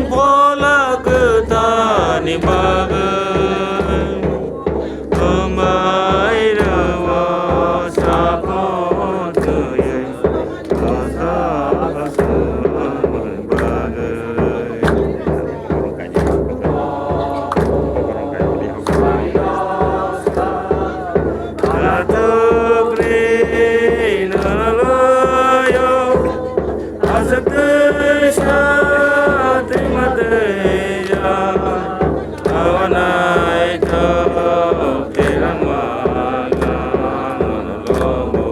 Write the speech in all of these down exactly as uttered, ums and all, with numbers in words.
Bola kwthani bagwi, kwmai rwo sapo twiwi, kwthar bagwi. Aswk twi sa twi ma twi ya, abo naithok twi rangma lobo.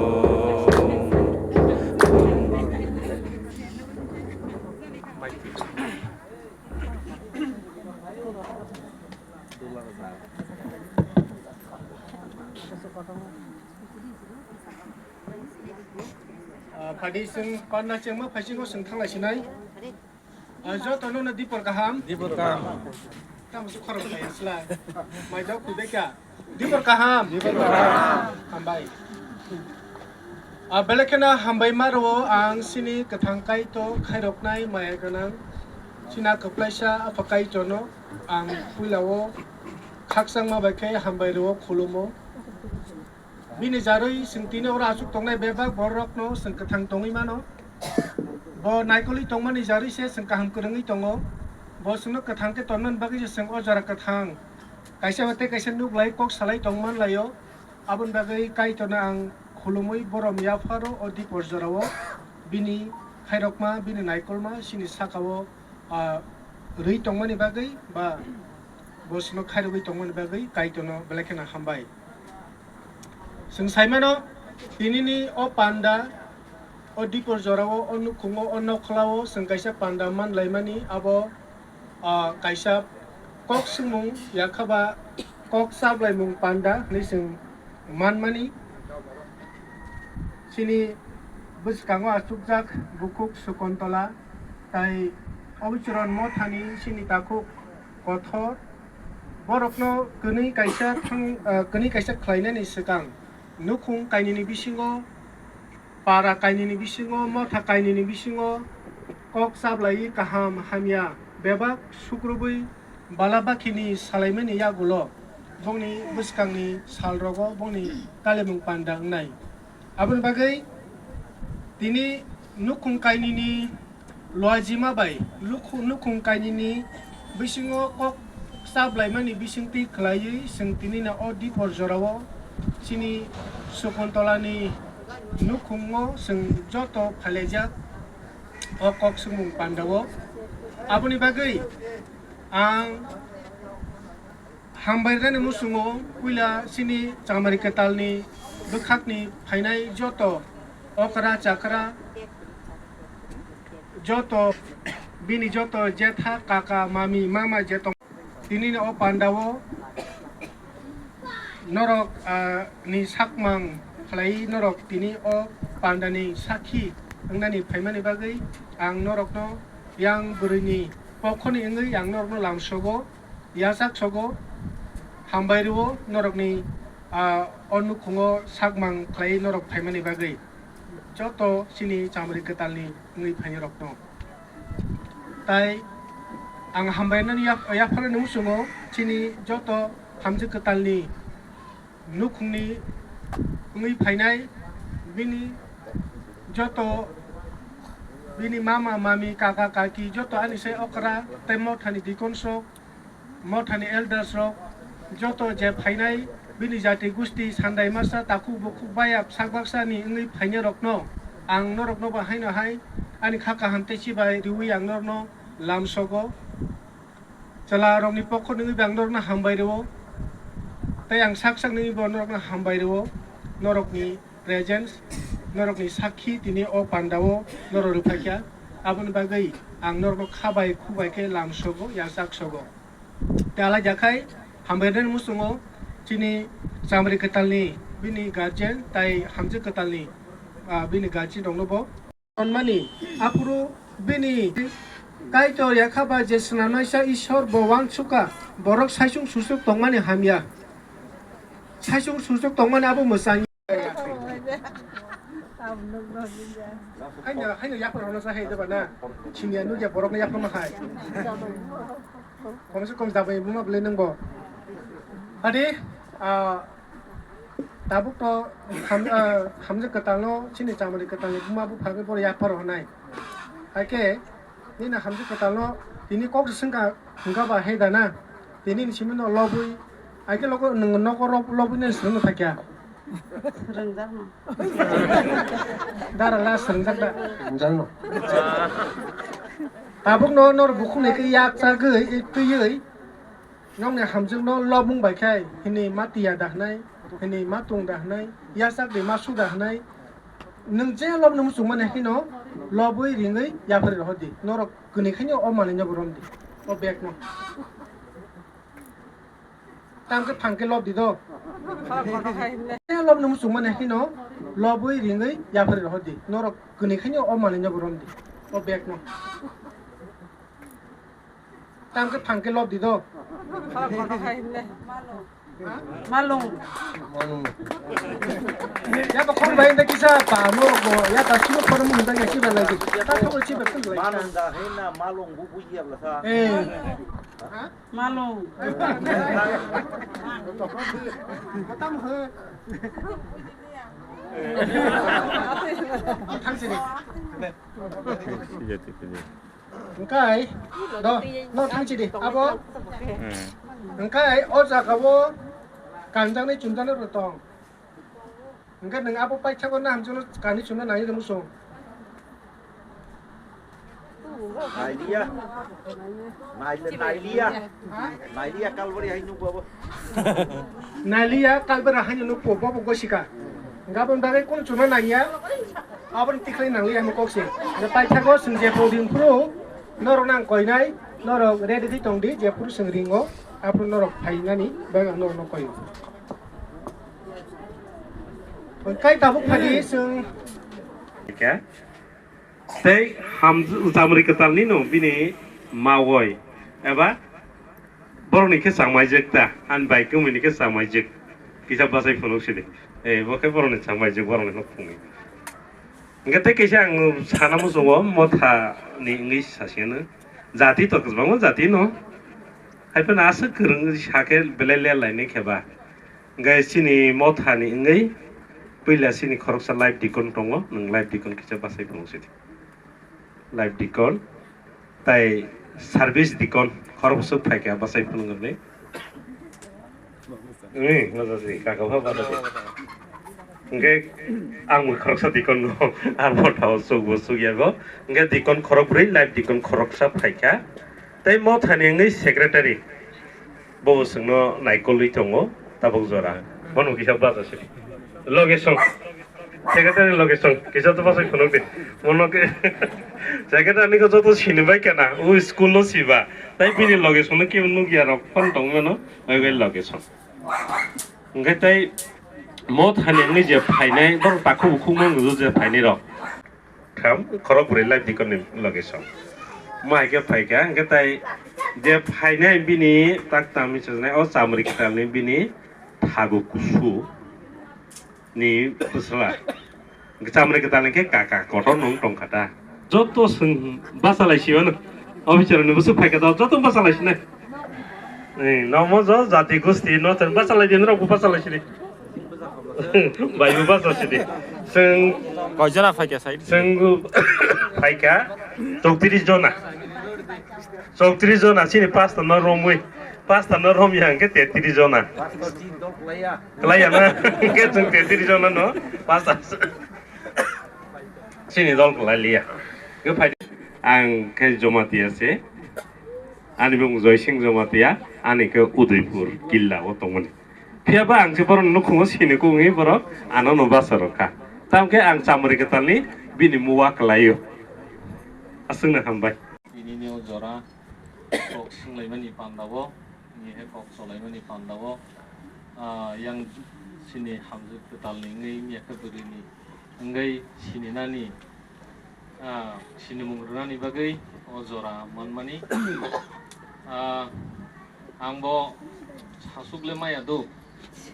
Ah, phadi chwng panna chengma phaisingo chwng thanglai sinai. Ah, joto nono dipor kaham. Dipor kaham. Tamo se khorok khai asla. Mai dok tu beka. Dipor kaham. Dipor kaham. Hambai. Ah, belai kheno hambai ma rwo ang chini kwthang Kaitor khairoknai maya gwnang. China kwplaisa Apha Kaitorno ang puilao khakchangma bai khe hambai rwo khulumo. Bini jarwi chwng tini oro achuk tongnai bebak bororokno chwng kwthang tongwi mano. Bo naikolwi tongmani jarwi se chwng kaham kwrwngwi tongo. Bo chwngno kwthang khe tonmani bagwi se chwng o jora kwthang kaisa bai tei kaisa nuklai kok salai tongman laio. Aboni bagwi Kaitorno ang khulumwi borom yapharo o dipor jorao bini khairokma, bini naikolma chini sakao, ah, rwi tongmani bagwi ba bo chwngno khairogwi tongmani bagwi Kaitorno belai kheno hambai. Chwng saimano, tinini o panda, o dipor jorao, o nukhungo, o nokholao chwng kaisa panda man laimani, abo, ah, kaisa kok swngmung, yakhaba kok chablaimung panda hwnwi chwng manmani. Chini bwskango achukjak bukhuk Sukontola tai Obichron Mothani chini takhuk Kothor. Borokno kwnwi kaisa thang-, ah, kwnwi kaisa khlainani swkang nukhung kainwini bisingo, para kainwini bisingo, motha kainwini bisingo kok chablaiwi kaham hamya bebak sukrubwi bala bakhini salaimani yagulo bongni bwskangni salrogo bongni kalemung panda wngnai. Aboni bagwi tini nukhung kainwini luajima bai lukhu-, nukhung kainwini bisingo kok chablaimani bisingtwi khlaiwi chwng tinino o dipor jorao chini Sukontolani nukhungo chwng joto phailaijak o kok swngmung pandao. Aboni bagwi ang hambai rwnani muchungo puila chini chamari kwtalni bwkhakni phainai joto okra chakra, joto bini joto jetha, kaka, mami, mama je tong, tinini o pandao norok, ah, ni sakmang khlai norok tini o pandani sakhi wngnani phaimani bagwi ang norokno yang bwrwini pokhoni wngwi ang norokno lamsogo. Yachak sogo, hambai rwo norokni, ah, o nukhungo sakmang khlai norok phaimani bagwi. Joto chini chamri kwtalni wngwi phainai rokno. Tai ang hambai nani yap-, yapharani muchungo chini joto hamjwk kwtalni nukhungni wngwi phainai bini joto bini mama mami kaka kaki joto ani sai okra tei mothani dikon sok mothani elders rok joto je phainai bini jati gusti sandai masa takhuk bukhuk baya sak baksa ni wngwi phainai rokno ang norokno bo haino hai ani kha kaham tei chibai riwi ang norokno lamsogo. Chwla rokni pokho nungwi ang norokno hambai rwo. Tei ang sak sak nungwi bo norokno hambai rwo. Norokni presence, norokni sakhi tini o pandao norok rwphaikha. Aboni bagwi ang norokno kha bai khu bai khe lamsogo, yachak sogo. Tei alai jakhai hambai rwnani muchungo chini chamri kwtalni bini guardian tai hamjwk kwtalni, ah, bini guardian rokno bo. Tonmani, aphuru bini Kaitor yakha ba je swnamnaisa Ishwar bo uansukha, borok saichung suchuk tongmani hamya. Saichung suchuk tongmani abo mwchang. Haino, haino yaphar rwna sa hai deba na. Chimya nukya borokno yaphar ma hai. Komse kom jabai buma bwlai nwng bo. Adi, ah, tabuk to ham-, ah, hamjwk kwtalno, chini chamari kwtalni buma buphagwi bono yaphar rwnai. Haikhe, nini hamjwk kwtalno tini kok se swngkha, hwnkha ba hai da na? Tini ni simi no lobwi, haikhe logo nwng nogo rob-, lobwi nai swrwngno thakya. Swrwngjak no. Dara la swrwngjak da. Swrwngjak no. Tabuk no nor bukhuk nai khe yak chagwi, twiwi. Nokni hamjwkno lobmung bai khe hini ma tiya da hwnai, hini ma tung da hwnai, yachak de ma su da hwnai. Nwng je lobno muchung mani haino lobwi ringwi yapharwi rohor di. Norok kwnwi khaino o manwino bo rom di. O bag no. Tam khe phang khe lob di do. Je lobno muchung mani haino lobwi ringwi yapharwi rohor di. Norok kwnwi khaino o manwino bo rom di. O bag no. Tam khe phang khe lob di do. Malung. Malung. Ya to khon bai nda kisa pa mo bo ya ta sino khon mo nda ya si ba lai. Ta to si ba tun lai. Malung da hai na malung bu bu ya bla sa. Eh. Malung. Tam he. Thang sini. Hwnkhe, do, no thang chidi, abo. Hmm. Hwnkhe, o jaga o kanjaknai chumjaknai rok tong. Hwnkhe, nwng abo paithago na hamjakno kani chumna nai rwmwsong. Nailiya. Naili-, nailiya. Nailiya kalbari hai nukbo abo. Nailiya kalbari hai nukbo, bobo gosika. Gabon bagwi kunu chumna naiya. Aboni tikhlai nangliya hwnwi kok se. Paithago chwng jephuru ringphuru norok nang koinai, norok ready di tongdi, jephuru chwng ringo, aphuru norok phainani bagwi ang norokno koio. Kai tabuk phadi chwng. Tei ham chamri kwtalni no bini mawoi eba borokni khe changmaijak ta, ani bai kwmwini khe changmaijak, kisa bachai phunuk sidi. Eh, bo khe borokni changmaijak, borokni nok phungni. Hwnkhe tei kaisa ang sana muchungo motha ni wngwi sasiyano. Jati to kwbangma jati no. Haiphano aswk kwrwng sakhe belai ler lainai khe ba. Hwnkhe chini motha ni wngwi puila chini khoroksa live deacon tongo, nwng live deacon kisa bachai phunuk sidi. Live deacon. Tai service deacon khoroksa phaikha bachai phunukgwrni. Ni, mojasi, kaka pha bachai. Hwnkhe ang bo khoroksa deacon no, ang bo thao chukbo chukyago. Hwnkhe deacon khorokbrwi, live deacon khoroksa phaikha. Tai mothani wngwi secretary. Bo chwngno naikolwi tongo, tabuk jora. Bono kisa bachai. Location. Secretary location, kisa to bachai phunuk di. Mono khe secretary ni ko joto sini bai kana, o school no siba. Tai bini location no kebo nukya rok phone tong mano, bai bai location. Hwnkhe tai mothani wngwi je phainai, borok takhuk bukhuk no nukjak je phainai rok. Tham, khorok bwrwi live deacon ni location. Mo hai khe phaikha, hwnkhe tai je phainai bini tak tang mi sajnai, o chamri kwtal ni bini thagu kusu. Ni bwsla. Chamri kwtal hwnkhe kaka kotor nung tongkha ta. Joto swng bachalai sio no. Officer ni busu phaikha ta, joto bachalai sinai. Ei, nomo jo jati gusti no ten bachalai din rok bachalai sini. Bai bu bacha sini. Swng Koijona phaikha sai? Swng phaikha chowtris jona. Chowtris jona sini pasta no romwi. Pasta no romya hwnkhe tetris jona. Kwlaiya na? Hwnkhe chwng tetris jona no pasta. Chini dol kwlai liya. Khe phai, ang khe Jamatia se. Ani bung Joysing Jamatia, ani khe Udaipur killa o tongmani. Phiya ba ang se borok nukhungo sini kungwi borok ano no basa rokha. Tamkhe ang chamri kwtalni bini muwa kwlaio. Aswkno hambai. Tini ni o jora kok swnglaimani panda o. Ni he kok cholaimani panda o, ah, yang sini hamjwk kwtalni wngwi, yakhe bwrwini wngwi sininani, ah, sinimung rwnani bagwi o jora manmani. Ah, ang bo sasuk le maya do,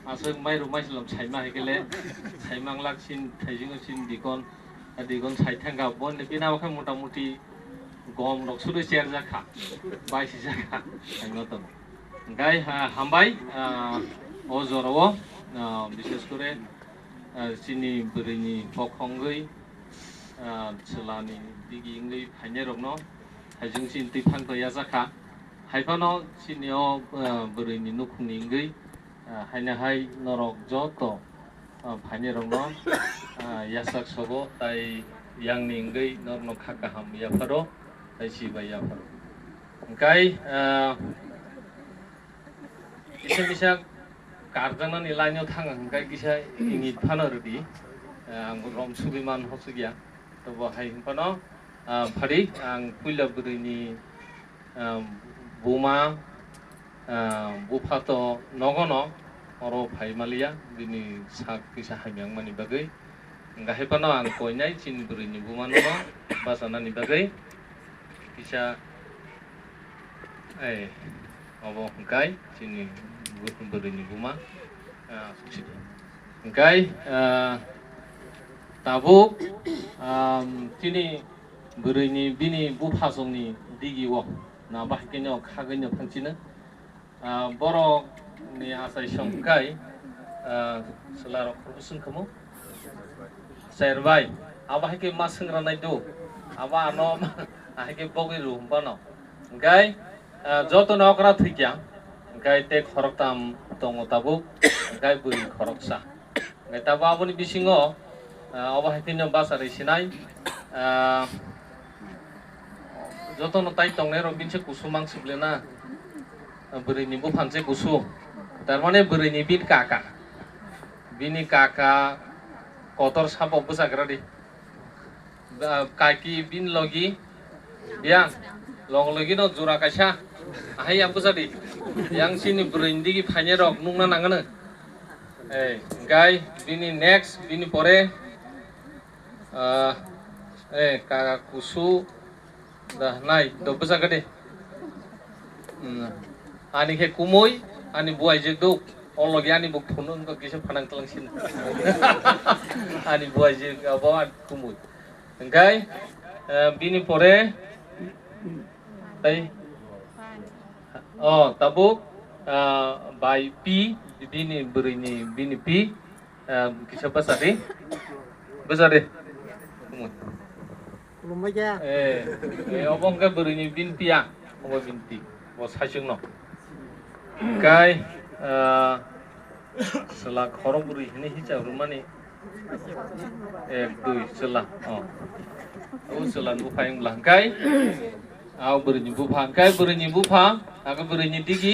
aswk mairu maisalam saima hai khe le, saima wng lak sin, thaisingo sin dikon, a dikon sai thangkha, bo ni bini abo khe mota moti gom rok suri cher jakha, bai si jakha, ang no tamo. Hingkai, ah, hambai, ah, o jora o, ah, bishes kore, ah, chini bwrwi ni bokhongwi, ah, chwla ni digi wngwi phainai rok no, hai jwng chini twi phang to ya jakha. Hai phano chini o, ah, bwrwi ni nukhung ni wngwi, ah, haino hai norok joto, ah, phainai rok no, ah, yachak sogo tai yang ni wngwi norok no kha kaham yapharo, tai si bai yapharo. Hingkai, ah, kisa kisa karjaknani line o thang ang, hingkai kisa ingit phano rwdi. Ah, ang rom sugwi man hosugya. Tobo hai hwn phano, ah, phari ang puila bwrwi ni, ah, buma, ah, bupha to nogo no oro phai maliya, bini sak kisa hamya wngmani bagwi. Hingka hai phano ang koinai chini bwrwi ni buma no bachanani bagwi. Kisa, eh, obo hwnkhe chini bwrwi ni buma, ah, hwnkhe, ah, tabuk, ah, chini bwrwi ni bini buphasongni digi o na bahai khe no khagwi no phangchino. Ah, borok ni achai song kai, ah, chwla rok khoroksa wng khamu. Cherbai, abo hai khe ma swngra nai do, abo ano hai khe bogwi rw hwnba no. Hingkai, ah, joto no okra thwikya, hingkai tei khoroktham tongo tabuk, hingkai bwrwi khoroksa. Hingkai tabuk aboni bisingo, ah, obo hai khe no bacharwi sinai, ah, joto no tai tongnai rok binse kusu mang sible na. Bwrwi ni buphang se kusu. Tar mane bwrwi ni bin kaka. Bini kaka kotor sabo bwsagra di. Ba, kaki bin logi. Biyang. Log logi no jura kaisa. Ahai ya bwsa di. Yang sini bwrwi ni digi phainai rok nukna nangano. Eh, gai bini next, bini pore. Ah, eh, kaka kusu. Da, nai, do bwsa gade. Hmm. Ani khe kumui, ani buai je duk. O logi ani buk phunu wngkha kisa phanang tlang sin. Ani buai je abo ani kumui. Hingkai, eh, bini pore, tai, oh, tabuk, ah, bai pi, bini bwrwi ni, bini pi, ah, kisa bwsa di. Bwsa di. Kumui. Khulumbai khe. Eh, eh, obo hwnkhe bwrwini binti ya. Obo binti. Bo saichung no. Kai, ah, chwla khorok bwrwi hwnwi hichak rwmani. Ek, dui, chwla. Oh. O chwla ni buphang wngla hwnkhe. Ah, bwrwini bupha. Hwnkhe bwrwini bupha. Abo bwrwini digi.